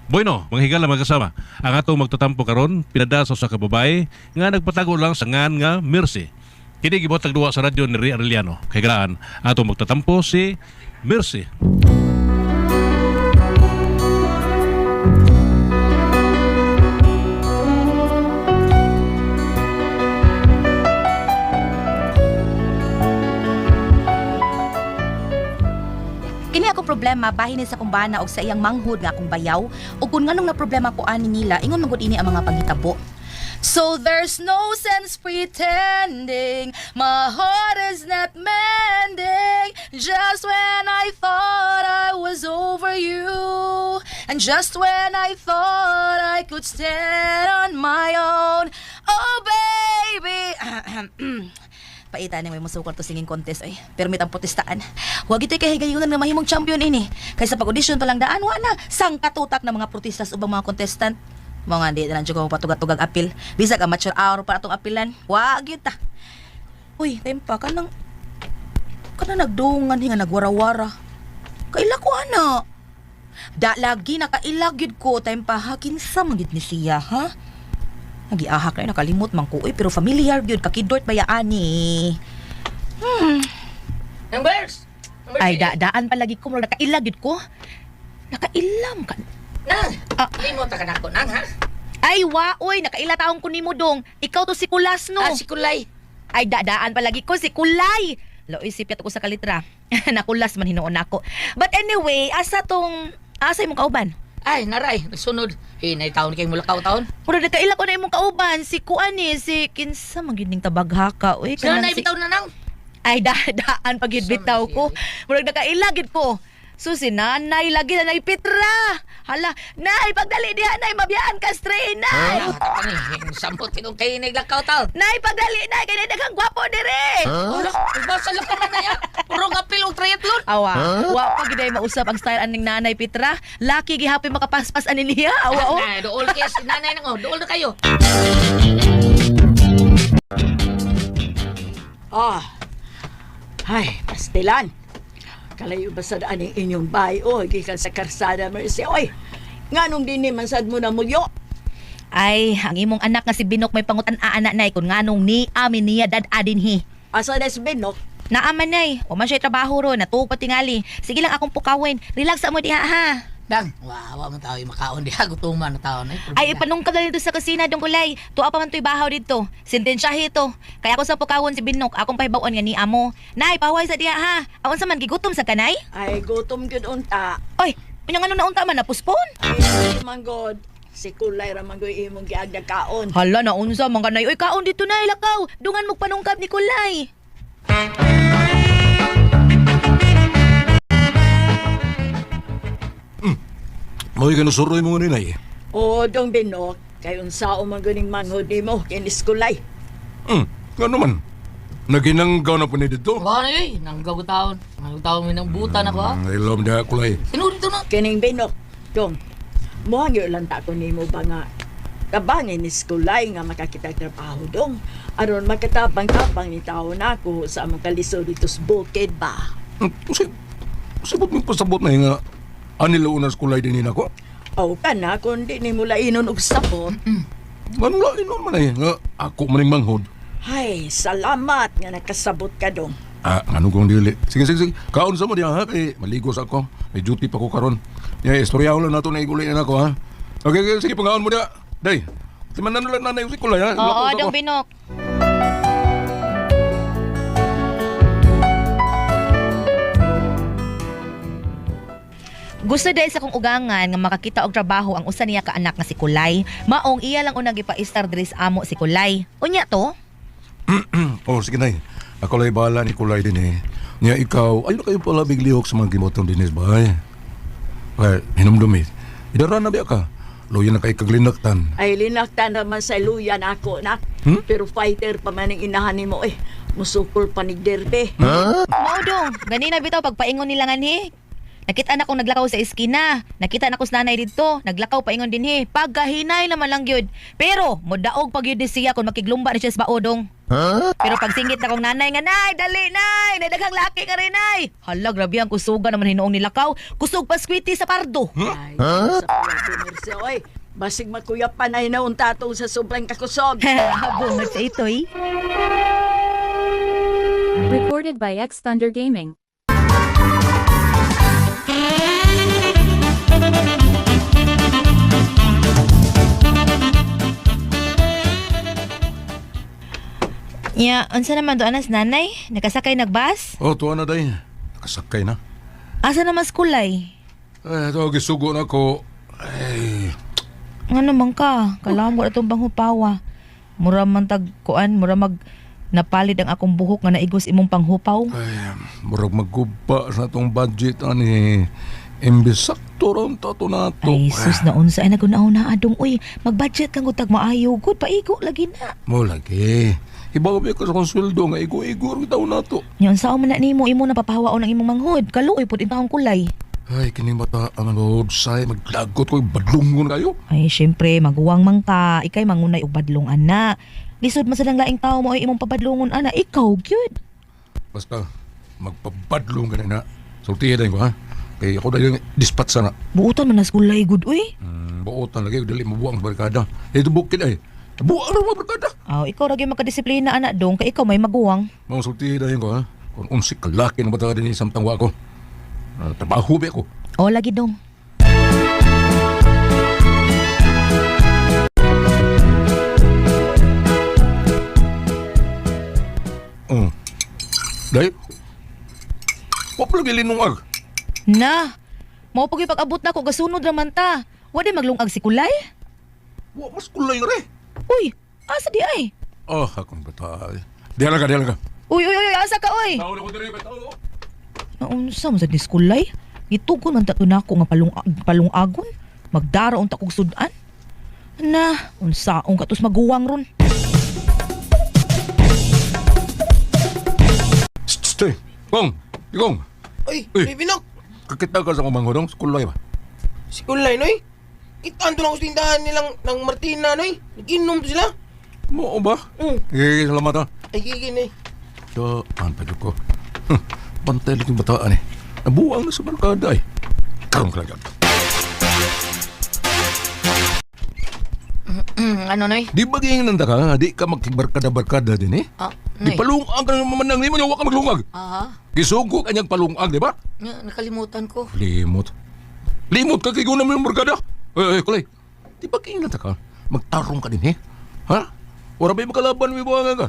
Bueno, mga higala mga kasama, ang atong magtatampo karon pinada sa usa ka babae nga nagpatago lang sa ngan nga Mercy. Kini gibuhatag duwa sa radyo ni Ria Arellano. Kay gaan, atong magtatampo si Mercy. Kini akong problema bahin ni sa akong bana og sa iyang manghud nga akong bayaw ug kung nganong na problema ko ani nila ingon man gud ini ang mga panghitabo. So there's no sense pretending my heart is not mending just when I thought I was over you and just when I thought I could stand on my own. Oh baby. Paita ni may musukol to singing contest ay. Pero may protestaan. Huwag ito'y kahigayunan nga mahimong champion ini. Kaysa pag-audition pa lang daan, wa na. Sang katutak na mga protestas ubang mga contestant. Mga nga, di na lang dyan ko patugat-tugag apil. Bisag amateur hour para atong apilan. Wa gyud ta. Uy, time pa kanang nagdungan nga nagwarawara. Kaila ko ana. Da lagi nakailag gyud ko time pa ha kinsa man gyud ni siya ha. Nagiahak na yun, nakalimot man ko. Uy, pero familiar gyud kakidort ba yaani? Numbers! Numbers! Ay, daan palagi ko. Murag Nakaila gyud ko. Nakailam ka. Nang! Ah. Limot ka na ako, nang ha? Ay, wa, oy, nakaila taong ko nimo dong. Ikaw to si Kulas, no? Ah, si Kulay. Ay, daan palagi ko si Kulay. Loy, sipyat ko sa kalitra. Nakulas man hinuon ako. But anyway, asa tong asa imong kauban? Ay, naray, nagsunod. Hinay taon kay mulakaw taon. Murag nakaila ko na imong kauban si kuan eh, si kinsa man gyud ning tabaghaka oy. Sila kanang na si- ibitaw na nang. Ay, daan pag Sa bitaw man ko. Murag nakaila gid ko. So si nanay lagi na nay Petra. Hala, nay pagdali diha nay mabiyaan ka straight nay. Ah, ani, samot kay kay naglakaw taon. Nay pagdali nay kay daghang gwapo dire. Wala, basa lang ka na na ya. Puro nga pil og triathlon. Awa, wa pa gid ay mausap ang style aning nanay Petra. Laki gihapon makapaspas ani niya. Awa oh. Na, dool kay si nanay nang oh, dool na kayo. Ah. Ay, pastilan. Kalayo ba sa daan ang inyong bahay, o, gikan sa karsada, Mercy. Oy, nganong dinhi man sad mo na mulyo? Ay, ang imong anak nga si Binok may pangutan aana nay kun nganong ni amin niya dad-a dinhi. Asa na si Benok? Naaman nay, wa man siya trabaho ron, natuog pa tingali. Sige lang akong pukawin. Relax mo diha ha. Dang, wa man tao makaon diha gutuman na taon ay. Ay, ipanungkab na dito sa kusina, dong kulay. Tuwa pa man to'y bahaw dito. Sentensyahe ito. Kaya ako sa pukawon si Binok, akong pahibawan nga ni amo. Nay, pahuway sa diha ha. Aon sa man, gigutom sa kanay? Ay, gutom gyud unta. Oy, unyang ano na unta man, napuspon? Ay, man god. Si Kulay ra man gud imong giagda kaon. Hala, naunsa man kanay. Oy, kaon dito nay, lakaw. Dungan mo panungkab ni Kulay. Mo'y kanusuroy mo nga ninay. O, dong Benok, kay unsa man gud ning manghod nimo kinis Kulay. Nga naman. Naginanggaw na po ni dito. Wa na eh, nanggaw taon. Nanggaw taon mi nang butan ako ha. Ilom da kulay. Sinuri to na. Kining Benok, dong. Mohangyo lang ta ko nimo ba nga tabangin ni Kulay nga makakita trabaho dong. Aron makatabang-tabang ni tao nako sa among kalisod dito sa bukid ba. Sabot mo pasabot na nga. Anila unas kulay din ako. Aw ka na kung di nimo lainon og sabot. Ano lain man ay nga ako maning manghod. Ay, salamat nga nakasabot ka dong. Ah, ano kung dili. Sige, sige, sige. Kaon sa mo diha ha kay maligo sa ako. May duty pa ko karon. Ya, istorya lang nato na iguli na ako ha. Okay, okay, sige pangaon mo diha. Day. Timanan lang nanay si kulay ha. Oo, Lakaw sa dong ako. Binok. Gusto dahil sa kong ugangan nga makakita og trabaho ang usa niya ka anak nga si Kulay. Maong iya lang unang gipa-star diri sa amo si Kulay. Unya to? Oh, sige nay. Ako lay bahala ni kulay din eh. Niya ikaw, ayun kayo pala biglihok sa mga gimotong dinis bay. Kaya, hinumdumi. Idara na biya ka. Luya na kay kaglinaktan. Ay, linaktan naman sa luyan ako, nak. Hmm? Pero fighter pa man ang inahan nimo eh. Musukol pa ni Derbe. Mao dong, ganina bitaw pagpaingon nila nganhi. Nakita na kong naglakaw sa eskina. Nakita na ko sa nanay didto. Naglakaw paingon dinhi. Pagkahinay naman lang gyud. Pero modaog pag gyud ni siya kung makiglumba ni siya sa baodong. Pero pag singit na kong nanay nga, "Nay, dali nay, nay daghang laki nga rin nay." Hala, grabe ang kusuga naman hinuong nilakaw. Kusog pa squeety sa pardo. Ay, sa pala, Mercy. Oy, basig makuyapan ay naunta tatong sa sobrang kakusog. Bungad sa itoy. Recorded by X Thunder Gaming. Nya, unsa naman do anas nanay? Nakasakay nagbas? Oh, tuwa na day. Nakasakay na. Asa naman skulay? Eh, ito, gisugo na ko. Ay, Nga naman ka, kalamo na itong panghupawa. Mura man tag kuan, mura mag napalid ang akong buhok nga naigos imong panghupaw. ay, murag magguba sa itong budget, ani. Imbis sakto ron tato na to. Ay sus na unsa ay nagunaw na adong uy, magbudget lang gud tag maayo gud paigo lagi na. Mo lagi. Ibaw ba ko sa akong sweldo nga igo-igo rin taon na to. Nya unsa man na nimo imo na papahawaon ang imong manghud, kaluoy pud intawong kulay. Ay, kining bata, ang manood say, maglagot ko, badlungon kayo. Ay syempre maguwang man ka, ikay mangunay og badlong ana. Lisod man sa lang laing tao mo ay imong pabadlongon ana, ikaw gyud. Basta, magpabadlong ka na na. Sultihin din ko, ha? Kaya ako dahil dispatch sana. Buotan man nas kulay gud uy. Buotan lagi, dali mabuang sa barkada. Ito bukid ay. Buang na mga barkada. Aw, ikaw ra gyud makadisiplina ana dong kay ikaw may maguwang. Mga sultihin din ko, ha? Kung unsik kalaki ng bata din samtang wa ko. Trabaho ba ako? O lagi dong. Oh. Dahil, wa pa lagi linungag. Na, mao pag pag-abot na ko gasunod ra man ta. Wa di maglungag si Kulay? Wa mas kulay re. Uy, asa di ay? Oh, akong bata. Diyan lang ka, diyan lang ka. Uy, uy, uy, asa ka uy? Tao na ko diri, tao. Naunsa man sad ni Kulay? Gitugon man ta to nako nga palung palungagon. Magdara unta kog sudan. Na, unsaong katos maguwang ron. Stay. Kong, Kong. Ay, Uy. may binok. Kakita ka sa akong manghudong, sa kulay ba? Si Kulay, noy. Kitaan to lang sa tindahan nilang ng Martina, noy. Nag-inom to sila. Mo ba? Mm. Eh, salamat ha. Ay, gigin eh. Daan pa ko. Bantay lang yung bataan eh. Nabuang na sa barkada eh. Karoon ka lang dyan. Ano, noy? Di ba gingin ka? Di ka magkibarkada-barkada din eh. Ah, Di noy. palungag ka naman nang nimo, wa ka maglungag. Aha. Gisugo ka niyang palungag, di ba? Nga, nakalimutan ko. Limot. Limot ka kay guna mo yung barkada. Eh, eh, kulay. Di ba gingin ka? Magtarong ka din eh. Ha? Wala ba yung makalaban mo yung ka?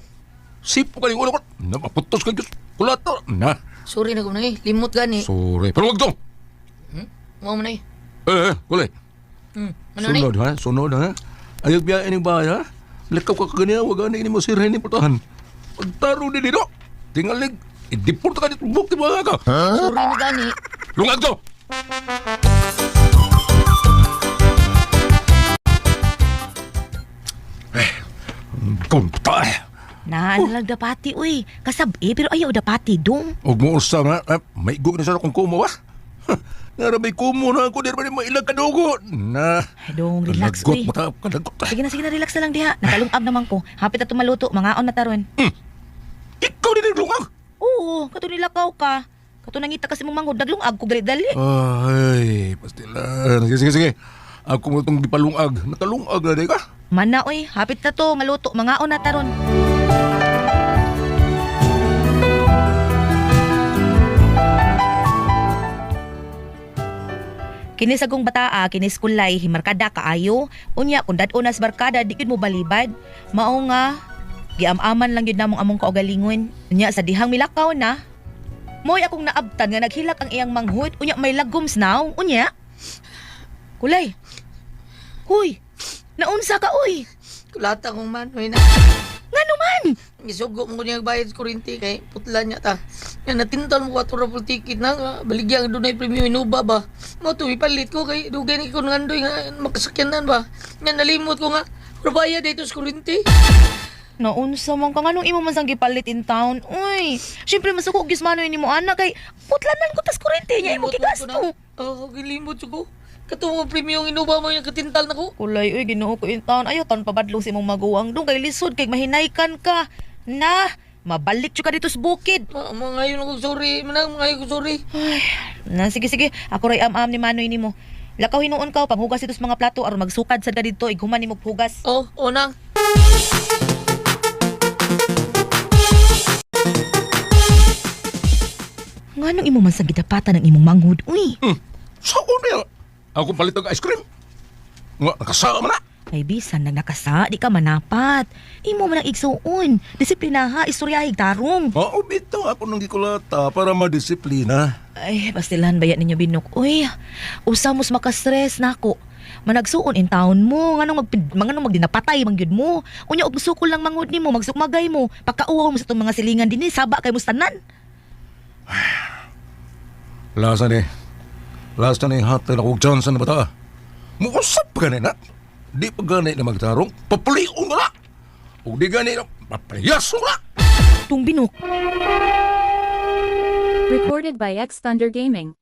Sipo ka rin ulo ko. Na, maputos ka Diyos. Kulata. Na. Sorry na ko, noy. Limot gani. Sorry. Pero wag to. Mo mo, noy. Eh, eh, kulay. Ano, noy? Sunod ha, sunod ha. Ayaw biyain yung bahay ha. Lakaw ka kaganina, wag ani mo sirhin ni putahan. Pagtaro din dito, tingalig, i-deport ka dito, bukti ba ka? Sorry na gani. Lungag to! Eh, kunta eh. Na, ano lang dapati uy. Kasabi pero ayaw dapati dong. Huwag mo usap ha, eh, may na siya kung kumo ba? Narabay kumo na ako, di ba mailag kadugo? Na, Ay, dong, relax kalagot uy. mo ta, kalagot. Sige na, relax na lang diha. Nakalungag naman ko. Hapit na tumaluto, mangaon na taron. Ikaw din naglungag! Oo, kato nilakaw ka. Kato nangita kasi mong manghod, naglungag ko dali-dali. Ay, pastilan. Sige, sige, sige. Ako mo itong gipalungag. Nakalungag na di ka. Mana oy, hapit na to, maluto, mangaon na taron. Kini sa kong bataa, kini skulay, himarkada kaayo. Unya, kung dad sa barkada, di gyud mo balibad. Mao nga, giam-aman lang gyud namong among kaugalingon. Unya, sa dihang milakaw na, mo'y akong naabtan nga naghilak ang iyang manghud. Unya, may lagom naw. Unya, kulay. Huy, naunsa ka, uy. Kulata kong man, noy na. Ngano man? Gisugo mo ko niya bayad sa kuryente kay putla niya ta. Nga natintal mo 4 ra full ticket na nga baligyang dunay premium inuba ba. Mo to ipalit ko kay dugay ni ko ngandoy nga makasakyanan ba. Nga nalimot ko nga bayad dito sa kuryente. Naunsa man ka nganong imo man sang gipalit in town. Uy, syempre masuko gyud manoy nimo ana kay putlanan ko tas kuryente niya imo Limot man ko na. gigasto. Oo, gilimot ko. Katong mga premium inuba mo yung katintal na ko. Kulay uy Ginoo ko in town. Ayaw tan pabadlong sa imong maguwang dong kay lisod kay mahinaykan ka. Na, mabalik jud ka dito sa bukid. Mga ngayon ako sorry, manang mga ngayon ko sorry. Ay, na sige sige, ako ray am-am ni manoy nimo. Lakaw hinuon ka panghugas dito sa mga plato aron magsukad sad ka didto ighuman nimo hugas. Oh, oh nang. Nganong imo man sa gidapatan ang imong manghud? Uy. Saan niya? Ako palit og ice cream. Nga, nakasama na. Kay bisan nang nakasa, di ka manapat. Imo man ang igsuon. Disiplinaha, istoryahig tarong. Oo, bitaw ako nang gikulata para madisiplina. Ay, pastilan ba yan ninyo binok? Uy, usa mos makastress nako. Managsuon in town mo, nganong nganong magdinapatay man gyud mo. Unya og musukol lang mangod nimo, magsukmagay mo. Pagkauwaw mo sa itong mga silingan dinhi, saba kay mo sa tanan. Lasa ni. Lasa ni hatay na kog Johnson na bata. Muusap pa gani na. Di pa gani na magtarong. Papulion ko na. Ug di gani na papayaso na. Tung binok. Recorded by X Thunder Gaming.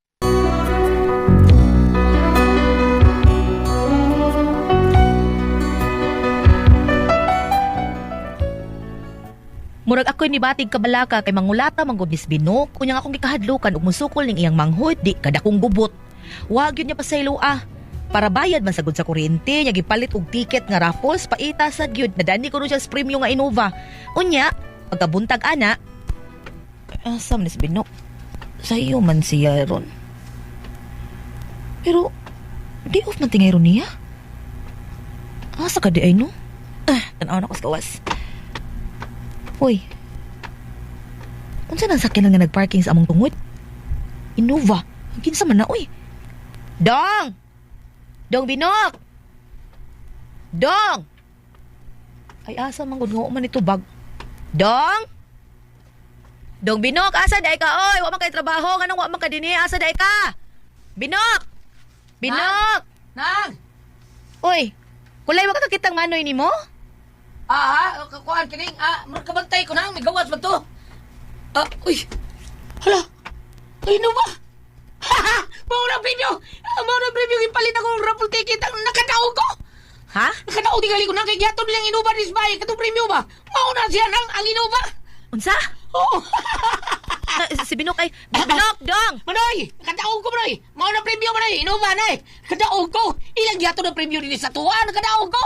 Murag ako'y nibatig kabalaka kay mangulata manggod ni Binok. Unya nga akong gikahadlukan og musukol ning iyang manghod di kadakong gubot. Wa gyud niya pasaylo ah. Para bayad man sagod sa kuryente, niya gipalit og ticket nga raffles paita sad gyud. Nadani ko ron siya sa premium nga Innova. Unya, pagkabuntag ana, asa man ni si Binok? Sa iyo man siya ron. Pero di off man tingay ron niya. Asa ka di ay no? Ah, tanaw na ko sa gawas. Uy. Unsa nang sakyanan nga nagparking sa among tungod? Innova. Kinsa man na uy? Dong! Dong Binok! Dong! Ay asa man gud nga man ito bag. Dong! Dong Binok, asa day ka oy? Wa man kay trabaho, nganong wa man ka dinhi? Asa day ka? Binok! Binok! Nang! Uy, kulay wa ka kakitang manoy nimo? Ah, ha, kuan kining ah, murag kabantay ko nang may gawas man to. Ah, uy. Hala. Ay no ba? Mao na premyo. Ah, mao na premyo gipalit akong raffle ticket ang nakadaog ko. Ha? Nakadaog tingali ko nang kay gihatod nilang Innova this bay katong premyo ba? Mao na siya nang ang Innova. Unsa? Oo. Ah, si Binok ay Binok, dong! Manoy, nakadaog ko manoy. Mao na premyo manoy, Innova na eh. Nakadaog ko. Ilang gihatod ang premyo dinhi sa tuwa, nakadaog ko.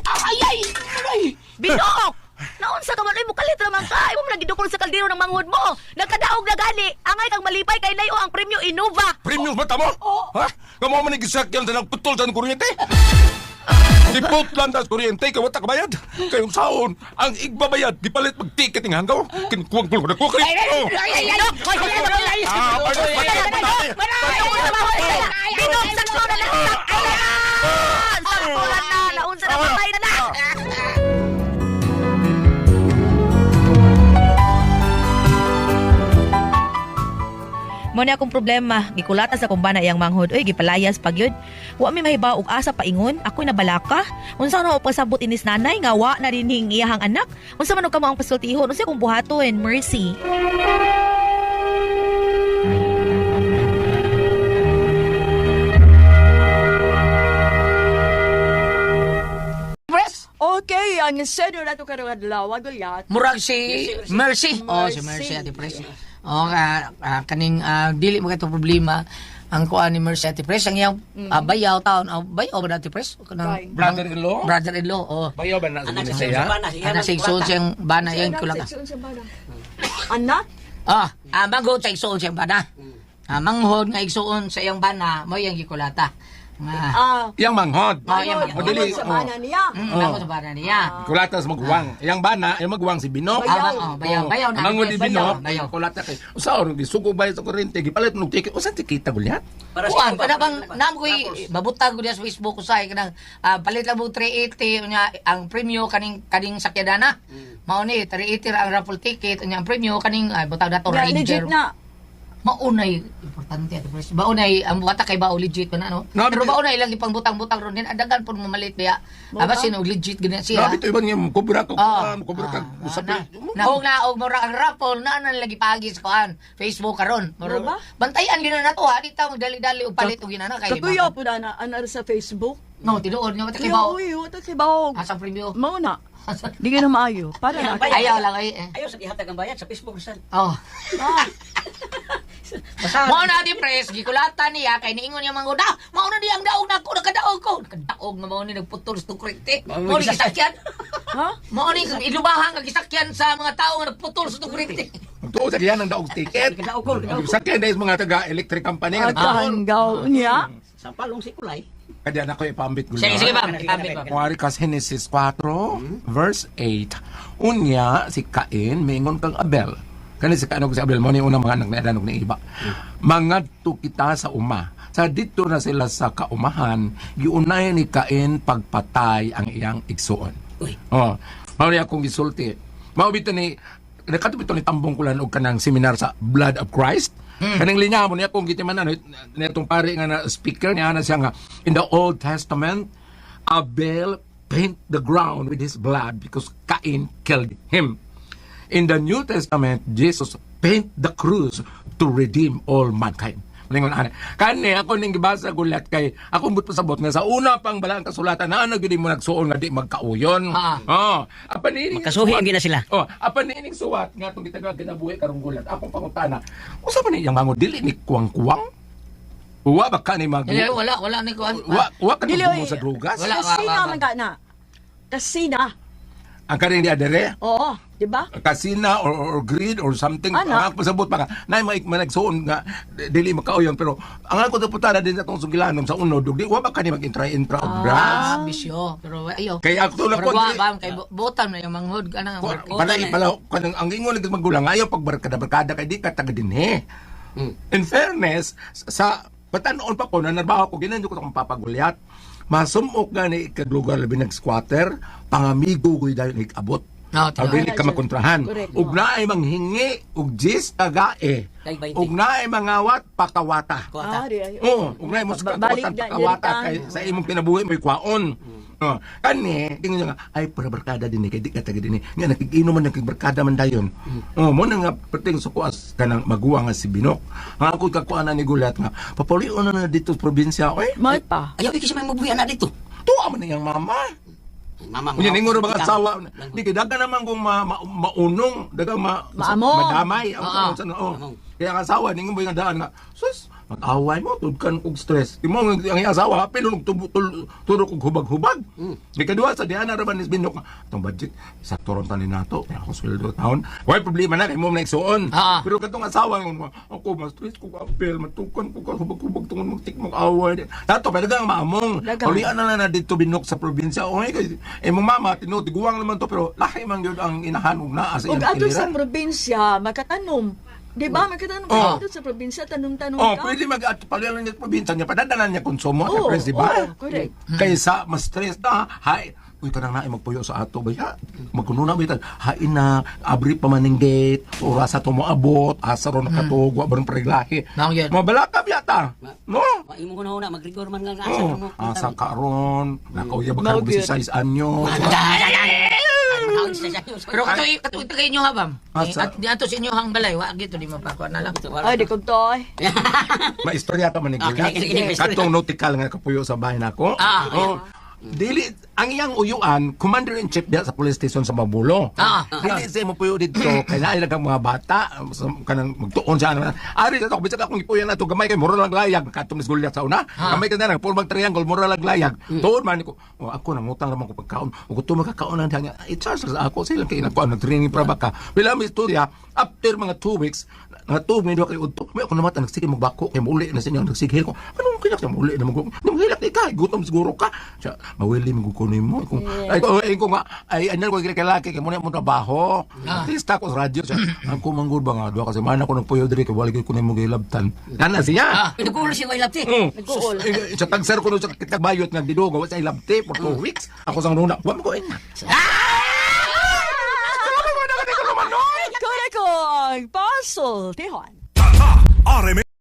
Ay ay, manoy. Binok! Naunsa ka man oy mukalit ra man ka. Imo man nagidukol sa kaldero ng manghod mo. Nagkadaog na gani. Angay kang malipay kay layo ang premyo Innova. Premium ba tamo? Ha? Kamo man gisakyan sa nagputol sa kuryente? Giputlan sa kuryente kay wala ka bayad. Kayong saon ang igbabayad gipalit mag ticket ning hanggaw. Kinkuwang kulo na ko Ay ay ay ay ay. Ay, ay, ay, ay. Ah, Ay, ay, Binok, sakto na lang. Sakto na. Sakto na na. Naunsa na patay na na. Mo na akong problema, gikulata sa kumbana iyang manghod. Uy, gipalayas pag yun. Wa mi mahibaw og asa paingon. Ako'y nabalaka. Unsa na pasabot inis nanay nga wa na dinhing iyahang anak. Unsa man og kamo ang pasultihon? Unsa akong buhaton? Mercy. Press. Okay, ang seno na to karong adlaw, Gulyat. Murag si Mercy. Oh, si Mercy Ate Pres. Oh, kaning dili mo kato problema ang kuan ni Mercy Ate Pres ang iyang bayaw taon, bayaw ba na Ate Pres? Kanang Brother-in-law? Brother-in-law, oh. Bayaw ba na sa siya? Anak sa igsoon siyang bana iyang Anak, kulata. sa igsoon sa bana. Anak? Ah, manghod sa igsoon siyang bana. Ah, manghod nga igsoon sa iyang bana, mo iyang gikulata. Nga. Ah, Yang manghod. Oh, iyang manghod, manghod. Dili, manghod sa bana niya. Manghod sa bana niya. Kulata sa magwang. Yang bana, yang magwang si Binok. Bayaw. Ah, oh, bayaw, bayaw na. Manghod ni Binok, Bayaw. kulata kay. Usa or gisugo bay sa kuryente, gipalit og ticket. Usa tikita gulyat? Kuan, kada bang naam ko'y babutag ko diya sa Facebook usay kanang palit lang mo 380 unya ang premyo kaning kaning sakyadana. Mao ni 380 ra ang raffle ticket unya ang premyo kaning butag dato Na, Ranger. legit na. Maunay importante ato pres. Maunay ang bata kay bao legit man ano. Nabi- Pero maunay lang ipangbutang-butang ron din adagan pud mo malit biya. Aba sino legit gani siya. Grabe to iban nga kubra ka, Ah, kubra ka. ah, na, na, og na og mura ang raffle na na lagi paagi sa kuan Facebook karon. Mura Ba? Bantayan gyud na nato ha di ta magdali-dali og palit og ginana kay Kakuya po na na, anar sa Facebook. No, tinuod nga bata kay Kuya, bao. uy, wata kay bawo. Asa premyo? Mao na. Di ka na maayo. Para na. Ayaw lang ay. Eh. Ayaw sa ihatag ang bayad sa Facebook san. Oh. Ah, Mao na di pres, gikulatan niya kay niingon niya mga ah, mao na di ang daog nako, nakadaog ko. Nakadaog nga mao ni nagputol sa kuryente. Mao ni gisakyan. Ha? Mao ni ilubahan nga gisakyan sa mga tao nga nagputol sa kuryente. Magtuo sa kiyan ang daog ticket. Daog ko, daog ko. Sakyan dahil mga taga electric company nga nagtuon. Atanggaw niya. Sa palong si Kulay. Kaya na ko ipambit gulo. Sige, sige bam, ipambit bam. Kuwari kas Genesis 4, verse 8. Unya, si Cain, mingon kang Abel. Kani si Cain ug si Abel, mo ni unang mga anak ni Adan ug ni Iba. Mangadto kita sa uma. Sa dito na sila sa kaumahan, giunay ni Cain pagpatay ang iyang igsuon. Uy. Oh, mao ni akong gisulti. Mao bito ni nakato bito ni tambong kulan og kanang seminar sa Blood of Christ. Kanang linya mo niya akong gitimanan ni atong pare nga na speaker niya na siya nga in the Old Testament Abel paint the ground with his blood because Cain killed him. In the New Testament, Jesus paint the cross to redeem all mankind. Malingon ana. Kani ako ning gibasa gulat kay ako but pasabot nga sa una pang balaan kasulatan na ano gyud mo nagsuon nga di magkauyon. Ah. Oh, apan niining Magkasuhi suwat- ang gina sila. Oh, apan niining suwat nga atong gitagag kinabuhi karong gulat. Akong pangutana. Usa man iyang mango dili ni kuwang-kuwang? Wa ba ka ni mag Dili, wala wala ni kuan. Wa ka Dili, ni oy. sa drugas? Wala. Kasina wa- man ka na. Kasina. Ang kaning di adere? Oo, di ba? Kasina or greed or something. Ana. Ang ako pasabot pa ka, nay may managsuon nga dili makauyon pero ang ako deputada din sa atong sugilanon sa unod ug di wa ba kani mag-intra-intra og drugs. Ah, bisyo, pero ayo. Kay ako na Pero wa bam kay butan na yung manghod kanang Pala pala kanang ang ingon ng magulang ayaw pagbarkada barkada kay di ka taga dinhi. In fairness sa batan-on pa ko na narbaho ko ginanyo ko akong papagulyat. Masumok gani ikag lugar labi nag-squatter, pangamigo ko dahil ikabot. No, Aw, dili ka makontrahan. Correct. Ug naay manghingi og jis tagae. Kay 20. Ug naay mangawat pakawata. Kuwata. Ah, di ay. Oo, ug naay mo sa Balik kawatan na, pakawata diri kay sa imong kinabuhi mo'y kwaon. Oh, kani tingnan niya nga ay para barkada din eh, kay di ka taga din eh. Nga nakikiinom man nakigbarkada man dayon. Oh, mo na nga perting sukuas kanang maguwa nga si Binok. Ang ako kakuan na ni Gulat nga papulion na na dito sa probinsya oy. May pa. Ayaw ikis may mabuhi na dito. Tuwa man na iyang mama. Mama, Unya ningon ra mga asawa, di kay daga naman kung ma, ma, maunong, daga ma, Maamong. madamay ang Oo. sa oh. Kaya ang asawa ningon ba yung daan nga, sus, mag-away mo tudkan kog stress. Di mo ang ang iyang asawa hapil nung turok og hubag-hubag. Di kadua sa diana ra ba ni Binok, atong budget sakto ron tani nato, kaya ako sweldo taon. Way problema na kay mo na igsuon. Oo. Pero katong asawa ngon ako mas stress ko apel matukan ko ka hubag-hubag tungod magtikmog away. Tato pero dagang maamong. Dagang. Ulian na lang na dito Binok sa probinsya. Oy kay imong mama tinuod tiguang naman to pero lahi man gyud ang inahan ug naa sa Ug iyang ato sa kiliran. probinsya, makatanom. Di ba? Makatanom Oo. ka ato sa probinsya, tanom-tanom Oh, ka. pwede mag at palian niya sa probinsya niya padadalan niya konsumo Oo, oh, di ba? oo, correct. Kaysa mas stress na hay Uy, kanang naay magpuyo sa ato ba ya? Magkuno na ba ito? Hain na, abri pa man ng gate, orasa to moabot, asa ron nakatug, wa ba ron preglahi. Mao yun. Mabalaka yata. No? Imo ko na una magrigor man nga asa Oh, mo. asa karon, nakauya ba Mao karon gyud. 16 anyo. Pero katoy katoy tagay inyo ha bam. Eh, Asa? At di ato sa inyo hang balay wa gito di mapakuan na lang. Ay, di ko to ay. Maistorya ta man ni Okay, Gulat. sige, sige, istorya. Katong nautical nga kapuyo sa bahay nako. Ah. Oh. Dili ang iyang uyuan, commander in chief diya sa police station sa Mabulo. Ah. Dili siya mo puyo didto kay naay lang mga bata sa kanang magtuon siya ano. Ari sa ako bisag akong ipuyan ato gamay kay mura lang layag katong ni Gulyat sa una. Gamay ka na lang puro mag triangle mura lang layag. Tuon man ko, oh, ako nangutang naman ko pagkaon. Ug kuto makakaon lang diha niya. I-charge sa ako sila kay nagkuan nag-training pra baka. Wala mi istorya after mga 2 weeks nga tuog may duha kay udto. May ako namata nagsige magbako kay muli na sa inyo nagsigil ko. Anong kilak siya muli na mag Di maghilak di ka, gutom siguro ka. Siya mawili mo ko nimo. Kung ay ko ay ko nga ay anal ko kay laki kay mo na mo trabaho. Artista ko sa radyo siya. Ang kumanggod ba nga duha ka semana ko nagpuyo diri kay wala gyud ko nimo gilabtan. Kana siya. Nagkulo siya ko ilabti. Nag-uol. Eh, Sa tagser ko no sa kitagbayot nga didugo wa sa ilabti for 2 weeks. Ako sang nuna, wa mo ko ina. Correct ko ang puzzle, Tijuan. RMN.